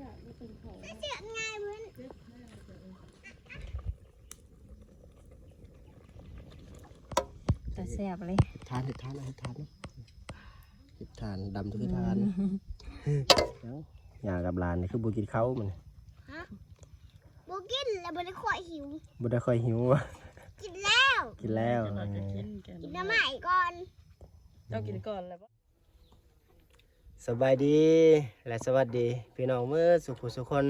ເສຍບງ່າຍເພິ່ນ ຕາແຊບເລີຍ ເຮັດຖ່ານ ເຮັດຖ່ານ ເອົາເຮັດຖ່ານ ເຮັດຖ່ານ ດຳຄືຖ່ານ. ຫຍັງ ຍ່າກັບຫຼານນີ້ຄືບໍ່ກິນເຂົ້າມື້ນີ້? ຮະ ບໍ່ກິນແລ້ວ ບໍ່ໄດ້ຄ່ອຍຫິວ ບໍ່ໄດ້ຄ່ອຍຫິວ. ກິນແລ້ວ ກິນແລ້ວ ກິນໜໍ່ໄມ້ກ່ອນ ເຈົ້າກິນກ່ອນແລ້ວບໍ່? ສະບາຍດີ ແລະ ສະຫວັດດີ ພີ່ນ້ອງເໝິດສູ່ຜູ້ສູ່ຄົນ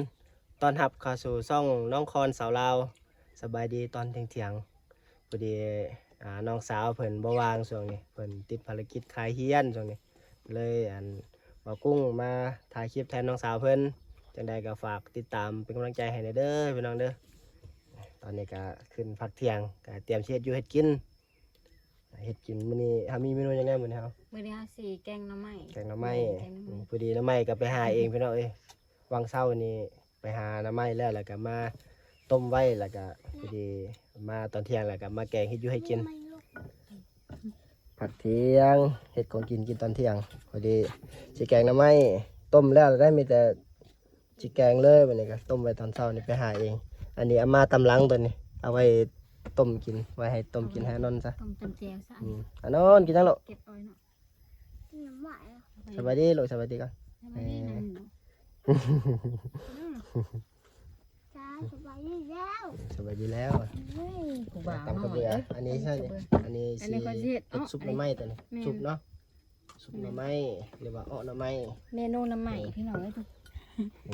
ຕ້ອນຮັບເຂົ້າສູ່ຊ່ອງນ້ອງຄອນສາວລາວ. ສະບາຍດີຕອນທ່ຽງໆ ພໍດີ ອ່າ ນ້ອງສາວເພິ່ນບໍ່ວ່າງຊ່ວງນີ້ ເພິ່ນຕິດພາລະກິດຂາຍຮຽນຊ່ວງນີ້ ເລີຍ ອັນ ບ່າວກຸ້ງມາຖ່າຍຄລິບແທນນ້ອງສາວເພິ່ນ. ຈັ່ງໃດກໍຝາກຕິດຕາມເປັນກຳລັງໃຈໃຫ້ແດ່ເດີພີ່ນ້ອງເດີ. ຕອນນີ້ກໍຂຶ້ນພັກທ່ຽງ ກໍຕຽມຊິເຮັດຢູ່ເຮັດກິນ ເຮັດກິນມື້ນີ້ເຮົາມີເມນູຫຍັງແດ່ມື້ນີ້ເຮົາ? ມື້ນີ້ເຮົາຊິແກງໜໍ່ໄມ້ ແກງໜໍ່ໄມ່ ແມ່ນ ແກງໜໍ່ໄມ້ ອືມ ພໍດີໜໍ່ໄມ້ກໍໄປຫາເອງພີ່ນ້ອງເອີຍ. ຫວ່າງເຊົ້ານີ້ໄປຫາໜໍ່ໄມ້ແລ້ວ ແລ້ວກໍມາຕົ້ມໄວ້ ແລ້ວກໍພໍດີມາຕອນທ່ຽງ ແລ້ວກໍມາແກງເຮັດຢູ່ເຮັດກິນ ພັກທ່ຽງ ເຮັດຂອງກິນກິນຕອນທ່ຽງ. ພໍດີຊິແກງໜໍ່ໄມ້ ຕົ້ມແລ້ວໄດ້ ມີແຕ່ ຊິແກງເລີຍ. ບັດນີ້ກໍຕົ້ມໄວ້ຕອນເຊົ້ານີ້ໄປຫາເອງ. ອັນນີ້ເອົາມາຕຳຫຼັງ ຕົວນີ້ເອົາໄວ້ຕົ້ມກິນ ໄວ້ໃຫ້ຕົ້ມກິນໃຫ້ອານົນຊະ ຕົ້ມຕຳແຈ່ວຊະ. ອືມ ອານົນກິນຫຍັງລູກ? ເກັບເອົາເນາະ ສະບາຍດີລູກ ສະບາຍດີກ່ອນ ສະບາຍດີນະ. ສະບາຍດີແລ້ວ ສະບາຍດີແລ້ວ. ນີ້ ຕຳຂະເບືອ ອັນນີ້ໃສ່ ອັນນີ້ ອັນນີ້ຊິເຮັດຊຸບໜໍ່ໄມ້ຕົວນີ້ ຊຸບເນາະ ຊຸບໜໍ່ໄມ້ ຫຼືວ່າເອາະໜໍ່ໄມ້ ເມນູໜໍ່ໄມ້ ເອີ ພີ່ນ້ອງເອີຍ.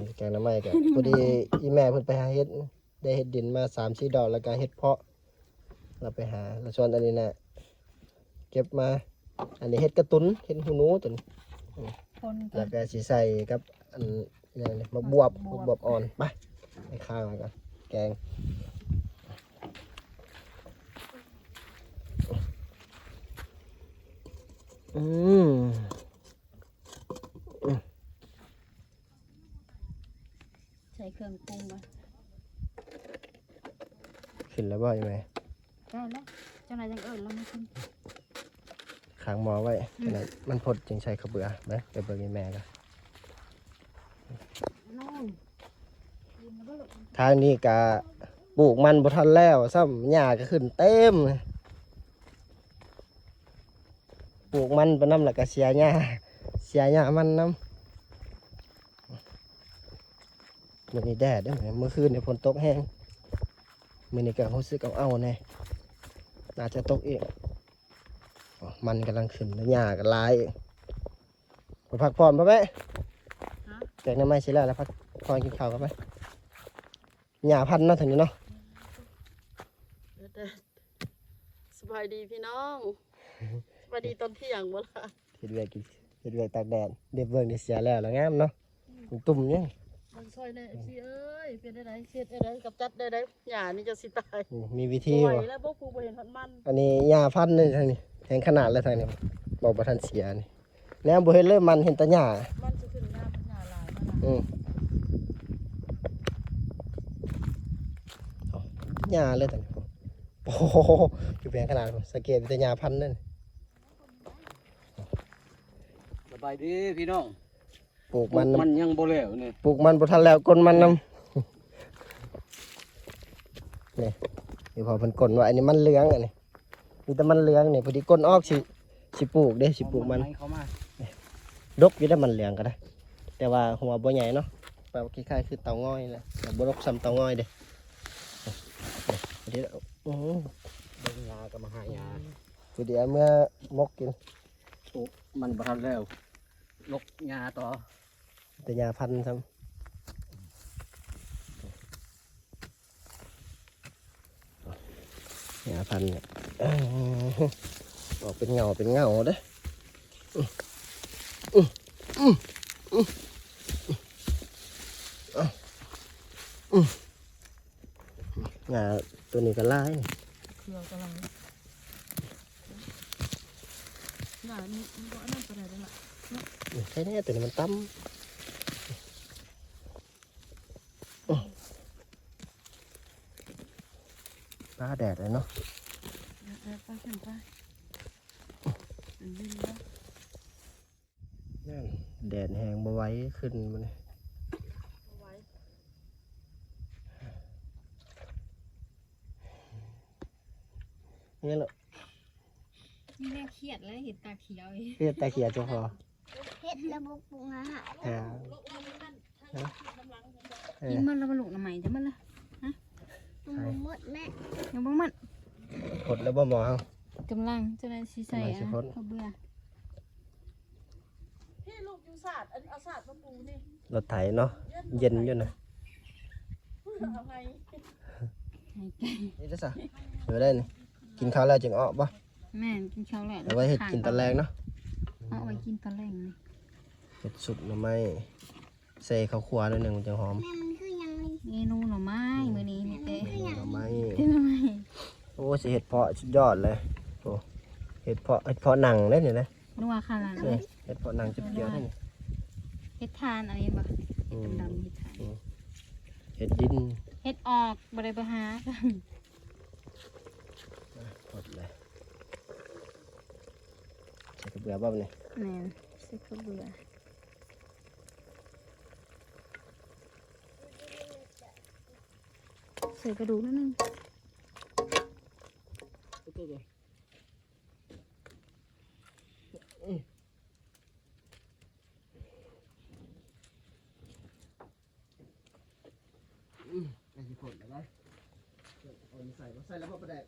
ນີ້ແກງໜໍ່ໄມ້ກໍ ພໍດີອີ່ແມ່ເພິ່ນໄປຫາເຫັດ ໄດ້ເຫັດດິນມາສາມສີ່ດອກ ແລ້ວກໍເຫັດເຜາະ ລາວໄປຫາ ລາວຊວນອັນນີ້ນະ ເກັບມາ. ອັນນີ້ເຫັດກະຕຸນ ເຫັດຫູໜູຕົວນີ້ ອືມ ແລ້ວກໍຊິໃສ່ກັບອັນ ຫຍັງນີ້ ໝາກບວບ ໝາກບວບ ໝາກບວບອ່ອນ. ໄປ ໄປຂ້າງແລ້ວກໍແກງ ອືມ ໃສ່ເຄື່ອງປຸງກ່ອນ. ຂຶ້ນແລ້ວບໍ່ອີ່ແມ່? ໄດ້ແລ້ວ ຈັ່ງໃດຈັ່ງເອີ້ນລາວມາກິນ. ຄ້າງໝໍ້ໄວ້ ອືມ ຈັ່ງໃດມັນພົດຈຶ່ງໃສ່ເຂົ້າເບືອ. ໄປ ໄປເບິ່ງອີ່ແມ່ກ່ອນ. ທາງນີ້ກະປູກມັນບໍ່ທັນແລ້ວຊ້ຳ ຫຍ້າກະຂຶ້ນເຕັມ. ປູກມັນໄປນຳ ແລ້ວກະເສຍຫຍ້າ ເສຍຫຍ້າມັນນຳ. ມື້ນີ້ແດດເດ້ ມື້ຄືນນີ້ຝົນຕົກແຮງ ມື້ນີ້ກໍຮູ້ສຶກເອົາໆແດ່ ໜ້າຈະຕົກອີກ. ມັນກຳລັງຂຶ້ນ ຫຍ້າກໍຫຼາຍ. ໄປພັກຜ່ອນ ພໍ່ແມ່ ຮະ ແກງໜໍ່ໄມ້ຊິແລ້ວແລ້ວ ພັກຜ່ອນກິນເຂົ້າກັນໄປ. ຫຍ້າພັນເນາະ ທາງນີ້ເນາະ. ສະບາຍດີພີ່ນ້ອງ ສະບາຍດີຕອນທ່ຽງບໍ່ລະ? ເຮັດວຽກ ເຮັດວຽກຕາກແດດ ເດັບເບິ່ງນີ້ເສຍແລ້ວລະງາມເນາະ. ອືມ ຕຸ່ມໆນີ້ ເບິ່ງຊ່ອຍແດ່ ເອັຟຊີເອີຍ ເປັນແນວໃດ ເຮັດແນວໃດ ກຳຈັດແນວໃດ ຫຍ້ານີ້ຈະຊິຕາຍ. ອືມ ມີວິທີບໍ່? ບໍ່ໄຫວແລ້ວ ບໍ່ ຜູ້ບໍ່ເຫັນຮອດມັນ. ອັນນີ້ຫຍ້າພັນນີ້ ທາງນີ້ແຮງຂະໜາດແລ້ວ ທາງນີ້ບໍ່ ບໍ່ທັນເສຍນີ້. ແນວບໍ່ເຫັນເລີຍ ມັນເຫັນແຕ່ຫຍ້າ ມັນຊິຂຶ້ນງາມ ຫຍ້າຫຼາຍມັນນະ. ອືມ ໂອ້ ຫຍ້າເລີຍຕອນນີ້. ໂອ້ໂຫ ຢູ່ແພງຂະໜາດ ສັງເກດມີແຕ່ຫຍ້າພັນເດ້. ສະບາຍດີພີ່ນ້ອງ. ປູກມັນ ປູກມັນຍັງບໍ່ແລ້ວນີ້ ປູກມັນບໍ່ທັນແລ້ວ ກົ້ນມັນນຳ. ນີ້ ອີ່ພໍ່ເພິ່ນກົ້ນໄວ້ ອັນນີ້ມັນເຫຼືອງ ອັນນີ້ມີແຕ່ມັນເຫຼືອງນີ້. ພໍດີກົ້ນອອກ ຊິ ຊິປູກເດ້ ຊິປູກມັນ ເຂົ້າມາ ດົກຢູ່ເດ້ ມັນເຫຼືອງກໍໄດ້ ແຕ່ວ່າຫົວບໍ່ໃຫຍ່ເນາະ ແບບຄ້າຍໆຄືເຕົາງອຍແຫຼະ ແຕ່ບໍ່ດົກສ່ຳເຕົາງອຍເດ້. ນີ້ ພໍດີ ໂອ້ ເບິ່ງຫຍ້າກໍມາຫາຫຍ້າ ພໍດີເອົາເມືອໝົກກິນ. ປູກມັນບໍ່ທັນແລ້ວ ຫຼົກຫຍ້າຕໍ່ ແຕ່ຫຍ້າພັນຊ້ຳ ຫຍ້າພັນ ເອີ ອອກເປັນເຫງົາເປັນເຫງົາເດ້. ຫຍ້າຕົວນີ້ກໍຫຼາຍ ເຄືອກໍຫຼາຍ ຫຍ້ານີ້ມັນບໍ່ອັນນັ້ນປານໃດເດ້ລະເນາະ. ໃຊ່ແນ່ ຕົວນີ້ມັນຕ່ຳ ຟ້າແດດເລີຍເນາະ. ແດດ ແດດໄປຂຶ້ນໄປ ມັນວິນແລ້ວ ນັ້ນ ແດດແຮງ ບໍ່ໄຫວ ຂຶ້ນມື້ນີ້. ນີ້ລູກ ມີແນວຄຽດແລ້ວ ເຫັນຕາຂຽວອີກ ເຮັດຕາຂຽວເຈົ້າພໍ່ ເຮັດລະບົບປຸງອາຫານ ອ່າ ເອີ ກິນໝົດແລ້ວບໍ່ລູກ ໜໍ່ໄມ້ຈະໝົດແລ້ວ ຮະ ຍັງບໍ່ໝົດແມ່ ຍັງບໍ່ໝົດ ພົດແລ້ວບໍ່ໝໍເຮົາ ກຳລັງ ເຈົ້ານາຍຊິໃສ່ ກຳລັງຊິພົດ ເອົາເບື່ອ ພີ່ລູກຢູ່ສາດ ອັນ ເອົາສາດມາປູນີ້ ລົດໄຖເນາະ ເຢັນຢູ່ນະ ເອົາໃຫ້ ໃຫ້ໄກ່ ນີ້ເດ້ອຊະ ເອົາໄດ້ນີ້ ກິນເຂົ້າແລ້ວຈຶ່ງເອາະບໍ່? ແມ່ນ ກິນເຂົ້າແລ້ວ ເອົາໄວ້ເຮັດກິນຕອນແລງເນາະ ເອົາໄວ້ກິນຕອນແລງນີ້ ເຮັດຊຸບໜໍ່ໄມ້ ໃສ່ເຂົ້າຂົ້ວໜ້ອຍໜຶ່ງມັນຈັ່ງຫອມ ແມ່ ມັນຄືຫຍັງນີ້? ເມນູໜໍ່ໄມ້ ອືມ ມື້ນີ້ມີແຕ່ ເມນູໜໍ່ໄມ້ ແຕ່ໜໍ່ໄມ້ ໂອ້ ຊິເຮັດເພາະສຸດຍອດເລີຍ ໂອ້ ເຮັດເພາະ ເຮັດເພາະໜັງເດ້ນີ້ນະ ນົວຂະໜາດເລີຍ ເຮັດເພາະໜັງຈັບກ່ຽວເດ້ນີ້ ເຮັດຖ່ານອັນນີ້ບໍ່? ອືມ ເຮັດດຳໆ ເຮັດຖ່ານ ອືມ ເຮັດດິນ ເຮັດອອກ ບໍ່ໄດ້ໄປຫາ ໝົດເລີຍ ໃສ່ກະເບືອບໍ່ນີ້? ແມ່ນ ໃສ່ກະເບືອ ໃສ່ກະດູກໜ້ອຍໜຶ່ງ ອືມ ໃກ້ຊິພົ້ນແລ້ວໄດ໋ ເອົາໃສ່ບໍ່ ໃສ່ແລ້ວບໍ່ປາແດກ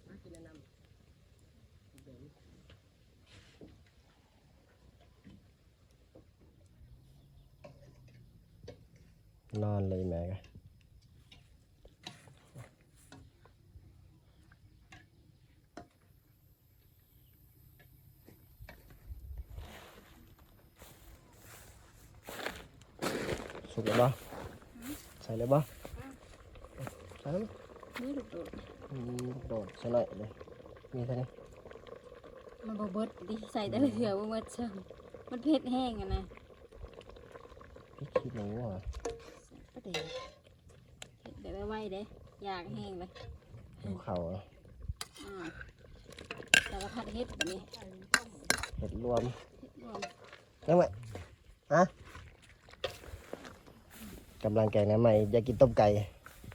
ມາກິນແນວນັ້ນ ນອນເລີຍແມ່ກະ ສຸກແລ້ວບໍ່? ໃສ່ແລ້ວບໍ່? ໃສ່ແລ້ວບໍ່? ນີ້ລູກໂດດ ອືມ ລູກໂດດໃສ່ໜ້ອຍເລີຍ ມີເທົ່ານີ້ ມັນບໍ່ເບິດຕິ ໃສ່ແຕ່ລະເທື່ອບໍ່ເບິດຊ້ຳ ມັນເຜັດແຮງຫັ້ນນະ ພິກຂີ້ໜູ ປາແດກ. ເຮັດແບບໄວໆເດ້ ຢາກແຮງເລີຍ ຫິວເຂົ້າ ອືມ ສາລະພັດເຮັດບາດນີ້ ເຮັດລວມ ເຮັດລວມ ຍັງໄງ ຮະ ກຳລັງແກງໜໍ່ໄມ້ ຢາກກິນຕົ້ມໄກ່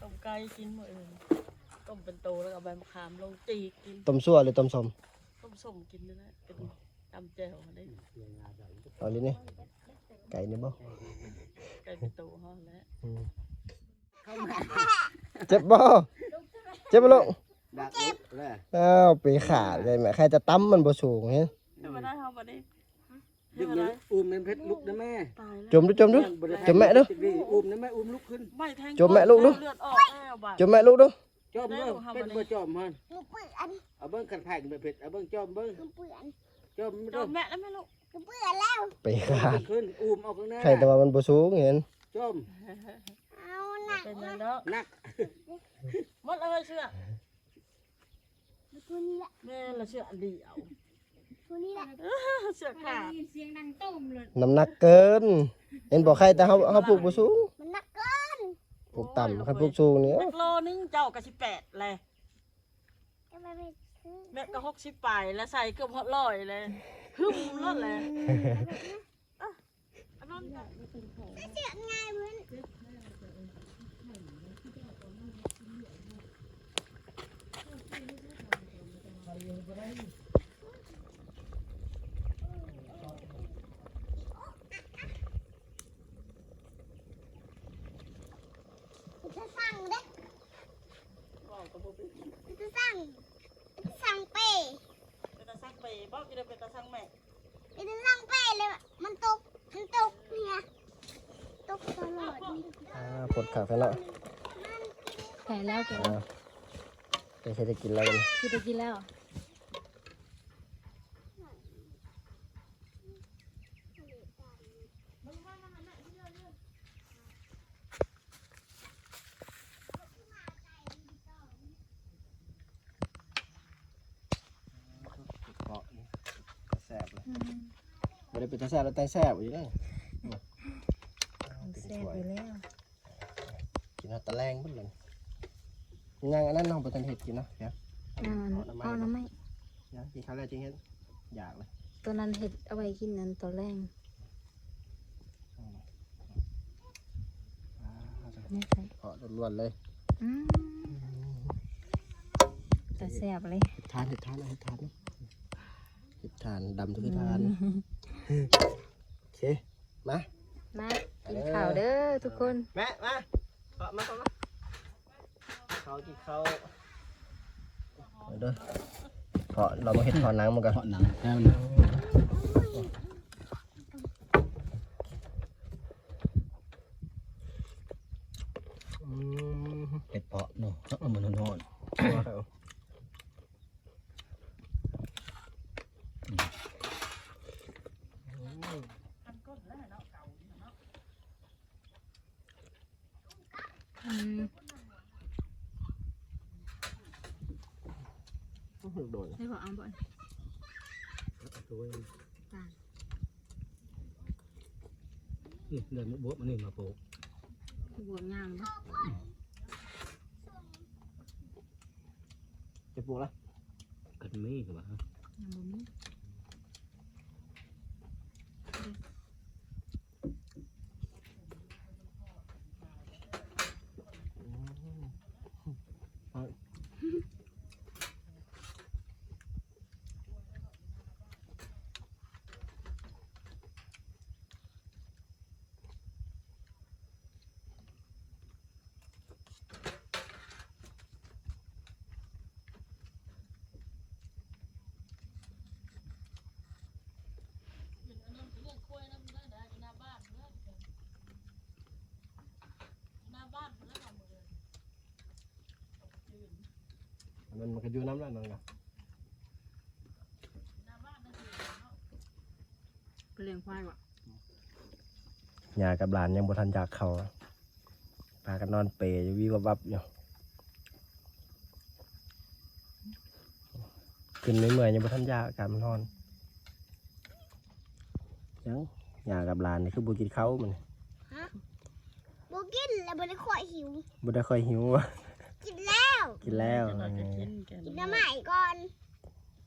ຕົ້ມໄກ່ກິນມື້ອື່ນ ຕົ້ມເປັນໂຕ ແລ້ວກໍເອົາໃບມະຂາມລົງຈີກກິນ ຕົ້ມຊົ່ວຫຼືຕົ້ມສົ້ມ? ຕົ້ມສົ້ມກິນນີ້ແຫຼະ ເປັນຕຳແຈ່ວເດ້ ເອົາເລີຍນີ້ ໄກ່ນີ້ບໍ່? ໄກ່ເປັນໂຕເຮົາແຫຼະ ອືມ. ເຈັບບໍ່? ເຈັບບໍ່ລູກ? ດາກລຸກແລ້ວ ອ້າວ ໄປຂາດເລີຍແມ່ ໃຄຈະຕຳມັນບໍ່ສູງເຫັນ ເຮັດບໍ່ໄດ້ເຮົາບໍ່ໄດ້ ດຶງມັນ ອຸ້ມແມ່ເພັດລຸກນະແມ່ ຕາຍແລ້ວ ຈົມດູ ຈົມດູ ຈົມແມ່ດູ ອຸ້ມນະແມ່ ອຸ້ມລຸກຂຶ້ນ ຈົມແມ່ລູກດູ ເລືອດອອກແລ້ວບາດ ຈົມແມ່ລູກດູ ຈອມເບິ່ງ ເປັນບໍ່ຈອມຫັ້ນ ມືເປື້ອນ ເອົາເບິ່ງຄັນແພງແມ່ເພັດ ເອົາເບິ່ງຈອມເບິ່ງ ມືເປື້ອນ ຈອມ ຈອມແມ່ແລ້ວແມ່ລູກ ເປື້ອນແລ້ວ ໄປຂາດ ຂຶ້ນ ອຸ້ມອອອກຂ້າງໜ້າ ໃຄແຕ່ວ່າມັນບໍ່ສູງເຫັນ ຈອມ ເອົາໜັກ ເປັນຫຍັງດອກ ໜັກ ໝົດເອົາເສື້ອ ໂຕນີ້ແຫຼະ ແມ່ນລະເສື້ອອັນດຽວ ໂຕນີ້ແຫຼະ ເສື້ອຂາດ ໄດ້ຍິນສຽງດັງຕຸ້ມເລີຍ ນ້ຳໜັກເກີນ ເຫັນບໍ່ ໃຄແຕ່ເຮົາ ເຮົາປູກບໍ່ສູງ ມັນໜັກເກີນ ປູກຕ່ຳ ຄັນປູກສູງນີ້ ຈັກໂລໜຶ່ງເຈົ້າກະສິບແປດແຫຼະ ແມ່ກະຫົກສິບປາຍແລ້ວ ໃສ່ເກືອບຮອດຮ້ອຍແລ້ວ ຫຶ້ມໂລດແຫຼະ ອະ ອັນນັ້ນກະ ໃສ່ເສື້ອງ່າຍເພິ່ນ ເປັນຕາສັ່ງເດ້ ເວົ້າກະບໍ່ເປັນ ເປັນຕາສັ່ງ ເປັນຕາສັ່ງເປ ເປັນຕາສັ່ງເປ ເວົ້າຢູ່ເດີ ເປັນຕາສັ່ງແມ່ ເປັນຕາສັ່ງເປເລີຍ ມັນຕົກ ມັນຕົກເນຍ ຕົກຕະຫຼອດນີ້ ອ່າ ພົດຄັກແທ້ເນາະ ໃກ້ແລ້ວ ໃກ້ແລ້ວ ອ່າ ໃກ້ຊິໄດ້ກິນແລ້ວ ຊິໄດ້ກິນແລ້ວ. ເປາະນີ້ ຕາແຊບເລີຍ ອືມ ບໍ່ໄດ້ເປັນຕາແຊບແລ້ວ ແຕ່ແຊບຢູ່ເດ້ ແຊບຢູ່ແລ້ວ ກິນຮອດຕອນແລງພຸ້ນເລີຍ ຍັງອັນນັ້ນເຮົາບໍ່ທັນເຮັດກິນເນາະ ດຽວ ອືມ ເອົາໜໍ່ໄມ້ ເອົາໜໍ່ໄມ້ ຍັງກິນເຂົ້າແລ້ວຈຶ່ງເຮັດ ຢາກເລີຍ ຕອນນັ້ນເຮັດເອົາໄວ້ກິນອັນຕອນແລງ ອືມ ອ່າ ນີ້ໃສ່ ເພາະລ້ວນໆເລີຍ ອືມ ຕາແຊບເລີຍ ເຮັດຖ່ານ ເຮັດຖ່ານ ເອົາເຮັດຖ່ານ ເຮັດຖ່ານ ດຳຄືຖ່ານ ອືມ ໂອເຄ ມາ ມາກິນເຂົ້າເດີທຸກຄົນ ແມ່ ມາ ເຄາະມາ ເຄາະມາ ເຂົ້າ ກິນເຂົ້າ ເດີ ເພາະເຮົາມາເຮັດເພາະໜັງມັນກໍ ເພາະໜັງແລ້ວນະ ອືມ ເຮັດເພາະເນາະ ເພາະມັນຮ້ອນໆ ອືມ ໂດນ ໃຫ້ເຂົາເອົາບໍ່ ນີ້ ເດືອນມະບວບອັນນີ້ມາປູກ ບວບງາມບໍ່ ຈະປູກລະ ຄັນມີກໍວ່າ ຍັງບໍ່ມີ ອັນນັ້ນມັນກໍຢູ່ນຳແລ້ວນັ້ນກະ ໄປລ້ຽງຄວາຍວະ ຍ່າກັບຫຼານຍັງບໍ່ທັນຢາກເຂົ້າ ພາກັນນອນເປຢູ່ວິບວັບໆຢູ່ ຂຶ້ນເມື່ອຍໆ ຍັງບໍ່ທັນຢາກ ອາກາດມັນຮ້ອນ ຍັງ ຍ່າກັບຫຼານນີ້ຄືບໍ່ກິນເຂົ້າມື້ນີ້ ຮະ ບໍ່ກິນແລ້ວ ບໍ່ໄດ້ຄ່ອຍຫິວ ບໍ່ໄດ້ຄ່ອຍຫິວ ກິນແລ້ວ ກິນແລ້ວ ກິນແລ້ວ ກິນໜໍ່ໄມ້ກ່ອນ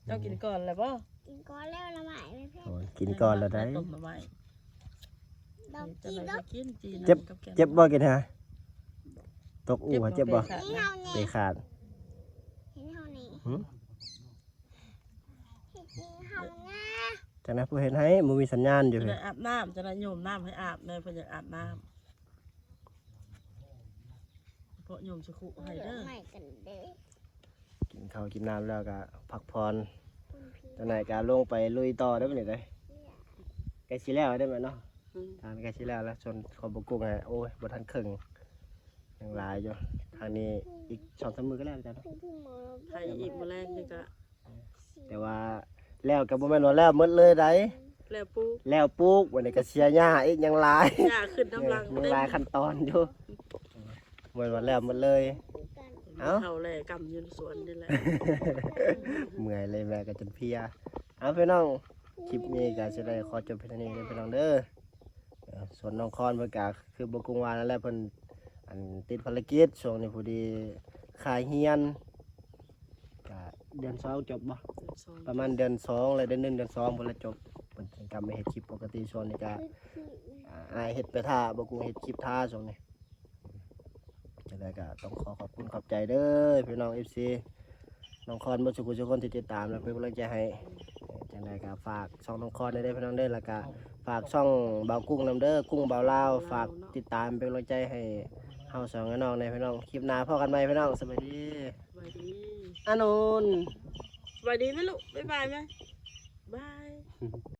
ເຈົ້າກິນກ່ອນແລ້ວບໍ່? ກິນກ່ອນແລ້ວໜໍ່ໄມ້ແມ່ນແພງ ໂອ້ຍ ກິນກ່ອນແລ້ວໄດ໋ ຕົ້ມໜໍ່ໄມ້ ດອກ ເຈັບ ເຈັບບໍ່ກິນຫະ? ຕົກອູຫະ ເຈັບບໍ່? ເປຂາດ ເຫັນເຮົານີ້ ຫຶ? ເຮັດໃຫ້ເຮົາແດ່ ຈັ່ງໃດຜູ້ເຮັດໃຫ້? ບໍ່ມີສັນຍານຢູ່ ຈະໄດ້ອາບນ້ຳ ຈະໄດ້ໂຍມນ້ຳໃຫ້ອາບແດ່ ເພິ່ນຢາກອາບນ້ຳ ເພາະໂຍມສະຄຸໃຫ້ເດີ ເລືອກໃໝ່ກັນເດີ ກິນເຂົ້າກິນນ້ຳແລ້ວກະພັກຜ່ອນ ຈັ່ງໃດກະລົງໄປລຸຍຕໍ່ເດີມື້ນີ້ເດີ ໃກ້ຊິແລ້ວເດີແມ່ເນາະ ອືມ ທາງໃກ້ຊິແລ້ວແລ້ວ ສ່ວນຂອງບໍ່ກຸ້ງ ໂອ້ຍ ບໍ່ທັນເຄິ່ງ ຍັງຫຼາຍຢູ່ ທາງນີ້ອີກສອງສາມມື້ກໍແລ້ວ ໃຜອີກ ມື້ແລງນີ້ກະ ແຕ່ວ່າແລ້ວກໍບໍ່ແມ່ນວ່າແລ້ວໝົດເລີຍໃດ ແລ້ວປູກ ແລ້ວປູກ ບັດນີ້ກໍເສຍຫຍ້າອີກ ຍັງຫຼາຍ ຫຍ້າຂຶ້ນນຳຫຼັງ ຍັງຫຼາຍຂັ້ນຕອນຢູ່ ບໍ່ແມ່ນວ່າແລ້ວໝົດເລີຍ ເອົ້າ ເຂົາແຫຼະກຳຢູ່ສວນນີ້ແຫຼະ ເມື່ອຍເລີຍ ແມ່ກໍຈົນເພຍ ເອົາ ພີ່ນ້ອງ ຄລິບນີ້ກໍຊິໄດ້ຂໍຈົບພຽງເທົ່ານີ້ເດີ ພີ່ນ້ອງເດີ ເອີ ສ່ວນນ້ອງຄອນເພິ່ນກະຄືບໍ່ກຸ້ງວ່ານັ້ນແຫຼະ ເພິ່ນອັນຕິດພາລະກິດ ຊ່ວງນີ້ພໍດີຄາຍຮຽນ ກະເດືອນສອງຈົບບໍ່? ເດືອນສອງ ປະມານເດືອນສອງ ແລະ ເດືອນໜຶ່ງ ເດືອນສອງພຸ້ນລະຈົບ ເພິ່ນຈຶ່ງກັບມາເຮັດຄລິບປົກກະຕິ ຊ່ວງນີ້ກະ ອ່າ ອ້າຍເຮັດໄປຖ້າ ບໍ່ກຸ້ງເຮັດຄລິບຖ້າຊ່ວງນີ້ ຈັ່ງໃດກໍຕ້ອງຂໍຂອບຄຸນຂອບໃຈເດີພີ່ນ້ອງ ເອັຟຊີ ນ້ອງຄອນເບິດສູ່ຜູ້ສູ່ຄົນທີ່ຕິດຕາມ ແລະ ເປັນກຳລັງໃຈໃຫ້ ຈັ່ງໃດກໍຝາກຊ່ອງນ້ອງຄອນແດ່ເດີພີ່ນ້ອງເດີ ແລ້ວກໍຝາກຊ່ອງບ່າວກຸ້ງນຳເດີ ກຸ້ງບ່າວລາວ ຝາກຕິດຕາມເປັນກຳລັງໃຈໃຫ້ເຮົາສອງພີ່ນ້ອງແດ່ພີ່ນ້ອງ ຄລິບໜ້າພໍ້ກັນໃໝ່ພີ່ນ້ອງ ສະບາຍດີ ສະບາຍດີ ອານົນ ສະບາຍດີແມ່ລູກ ບາຍບາຍແມ່ ບາຍ.